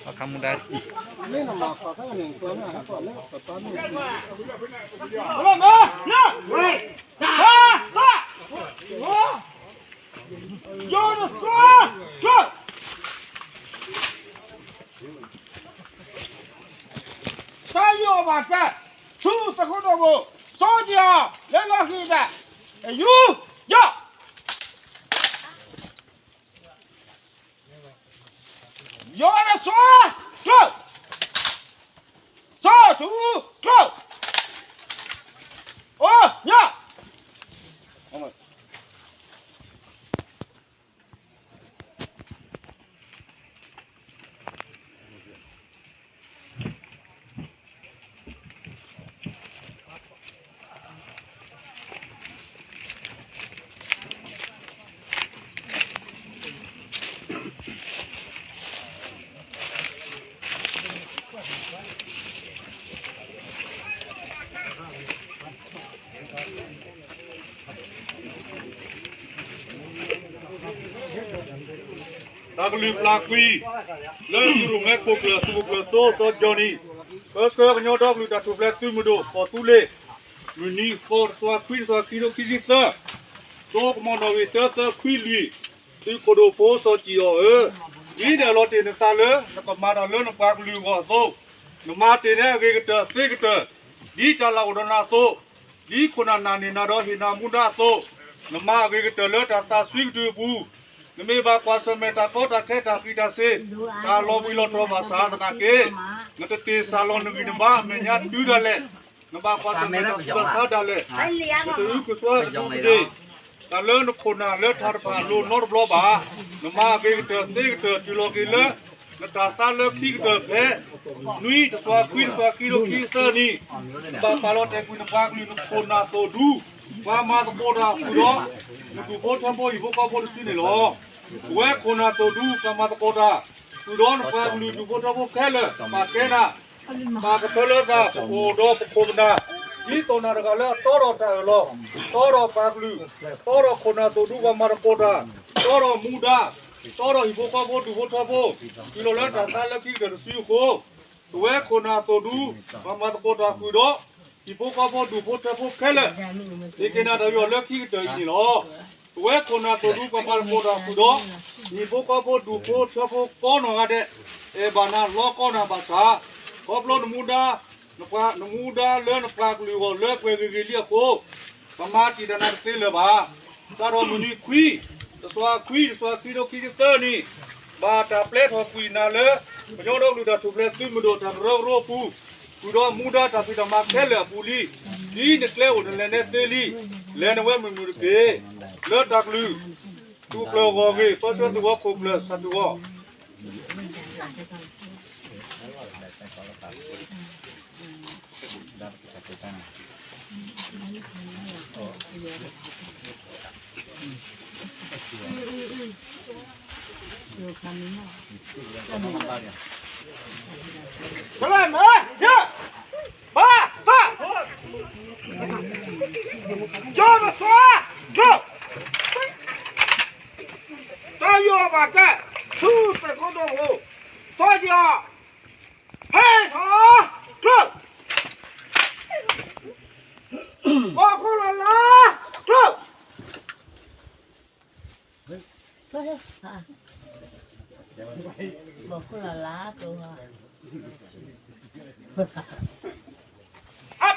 အခါမူဒါ ယိၤတစွါ တၢ်ယိၤဘၣ်ကဲ ဆူသကိးဒီးဘိ စီၤကံၤအီၤ လၢလီၢ်ခံတၢ် ယူၤ ယီၢ် ယိၤတစွါ တၢ စီၤဆူ တၢ အိၣ် ညၣ် တၢ်ကလုၢ်ပျၢ်ကွံာ် လၢသုးရိၣ်မဲခိၣ်ကျၢၢ် သုးခိၣ်ကျၢၢ်စိ စီၤကၠီနံၤ ပၢဆှၢကညီဒီကလုာ်တၢ်ထူၣ်ဖျဲးသုးမုၢ်ဒိၣ် ကီၢ်သူလ့ၤ မုၢ်နံၤဃိး တသွးခွံ တသွးခံထိခံဆံသၢ စိကမီၤနီၣ်ဂံၢ်တၢ သၢခွံလွံၢ် သုးခိၣ်ဒိၣ်ဖိစီၤကံၤအီၤဧၢ, ဒ်န့ၣ်အလီၤတ့ၢ်နသးလၢ နကမၤတၢ်လၢနပှၤကလုာ်အဂီၢ်အသိး, နမၤတ့ၢ်န့ၢ်အဂ့ၤကတၢၢ်သ့ကတၢၢ်, ဒ်တၢ်လၢအိၣ်ဒီးနၤအသိး, ဒ်ခိၣ်နၢ်နာ်န့ၢ်နၤဒီးဟ့ၣ်နၤမူဒါအသိး, နမၤအဂ့ၤကတၢၢ်လၢတၢ်သးစွံကတုၤအပူၤ, နမ့ၢ်ဘၣ်ကွၢ်ဆၢၣ်မဲာ်တၢ်ကီတၢ်ခဲတၢ်ဃံးတၢ်စ့ၤ, တၢ်လီၤဘှံးလီၤတီၤဘၣ်ဆၣ်သနာ်က့, နကတ့ၢ်စၢ်လီၤနဂံၢ်နဘါအမဲာ်ညါတုၤဒၣ်လဲာ်, နဘၣ်ကွၢ်ဆၢၣ်မဲာ်တၢ်ဆူးတၢ်ဆါဒၣ်လဲာ်, နကအုကစွါကဒူးကဒ့ၣ်, တၢ်လၢနခိၣ်နၢ်လၢထးတဖၣ်အလိၤနီတဘျီဘၣ်, နမၤအဂ့ၤကတၢၢ်သ့ကတၢၢ်တုၤလီၤက့ၤလၢ နတၢ်သါလၢခံကတၢၢ်ဖဲ နွံ တသွးခွံ တသွးခံထိခံဆံသၢနံၣ်, နဘၣ်ပာ်လီၤတဲာ်ကွံာ်နပှၤကလုာ်နခိၣ်နၢ်သိၣ်ဒူ ပှၤမၤသကိးတၢ်ဃုာ်ဒီး နဒူၣ်ဖိထၢဖိဟံၣ်ဖိဃီဖိတစုန့ၣ်လီၤ. ပဝဲခိၣ်နၢ်သိၣ်ဒူ ပှၤမၤသကိးတၢ် ဃုာ်ဒီးနပှၤကလုာ်ဒူၣ်ဖိထၢဖိခဲလၢာ် ပာ်ကဲနၤ ပာ်ကဖၢလၢသး ပအိၣ်ဒီးပခိၣ်ပနၢ် ဒ်သိးနၤတဂၤလၢအတီဒီးတၢ်အၢၣ်လီၤ, တီဒီးပှၤကလုာ်, တီဒီးခိၣ်နၢ်သိၣ်ဒူပှၤမၤသကိးတၢ်, တီဒီးမူဒါ, တီဒီးဟံၣ်ဖိဃီဖိဒူၣ်ဖိထၢဖိ, တုၤလီၤလၢတၢ်သါလၢခံကတၢၢ်တစုအဃိ, ပဝဲခိၣ်နၢ်သိၣ်ဒူ ပှၤမၤသကိးတၢ်ဃုာ်ဒီး ဟံၣ်ဖိဃီဖိဒူၣ်ဖိထၢဖိခဲလၢာ်, ဟ့ၣ်က့ၤနၤတၢ်ယူးယီၣ်လၢခံကတၢၢ်အံၤန့ၣ်လီၤ. ပဝဲခိၣ်နၢ်သိၣ်ဒူပှၤမၤသကိးတၢ်ဃုာ်ဒီး ဟံၣ်ဖိဃီဖိဒူၣ်ဖိထၢဖိကိးနီၢ်ဂၤဒဲး, အဲၣ်ဘၣ်နၤလီၤကီနၤဘၣ်ဆၣ်, ခီဖျိနမူဒါ, နမူဒါလၢနပှၤကလုာ်အဂီၢ်လၢပှဲၤဂ့ၤဂ့ၤလံအဃိ, ပမၤတံာ်တာ်နၤတသ့လၢၤဘၣ်. စးထီၣ်မုၢ်နံၤခွံ, တသွးခွံ, တသွးခံထိခံဆံသၢနံၣ်, ဘၣ်တၢ်ပျဲထီၣ်ကွံာ်နၤလၢ ကညီဒီကလုာ်တၢ်ထူၣ်ဖျဲးသုးမုၢ်ဒိၣ်တၢ်ကရၢကရိအပူၤ, ဃုာ်ဒီးမူဒါတၢ်ဖံးတၢ်မၤခဲလၢာ်အပူၤလံ. ဒ်နကျဲအိၣ်နလဲၤနဲသ့လံ, လဲၤနဝဲမုာ်မုာ်တက့ၢ်. လၢတၢ်ကလုၢ် သုးကျၢၢ်ဂီၢ်ဂ့ၢ် ပၢဆှၢသုးဝီခိၣ်ကျၢၢ် ဆၣ်ထူၣ်ဂီၢ် ကလၢမဲာ်, ယဲၢ်, ဘၣ်, သၢ, ယိၤတစွါ, တၢ, တၢ်ယိၤဘၣ်ကဲ, ဆူသကိးဒီးဘိ, စီၤကံၤအီၤ, ဟဲထီၣ်, တၢ, ဘီခိၣ်လီၤလး, တၢ ဘီခိၣ်လီၤလး, အပ်,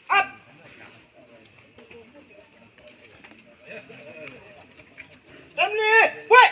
အပ်, တမံၤ, ဝဲ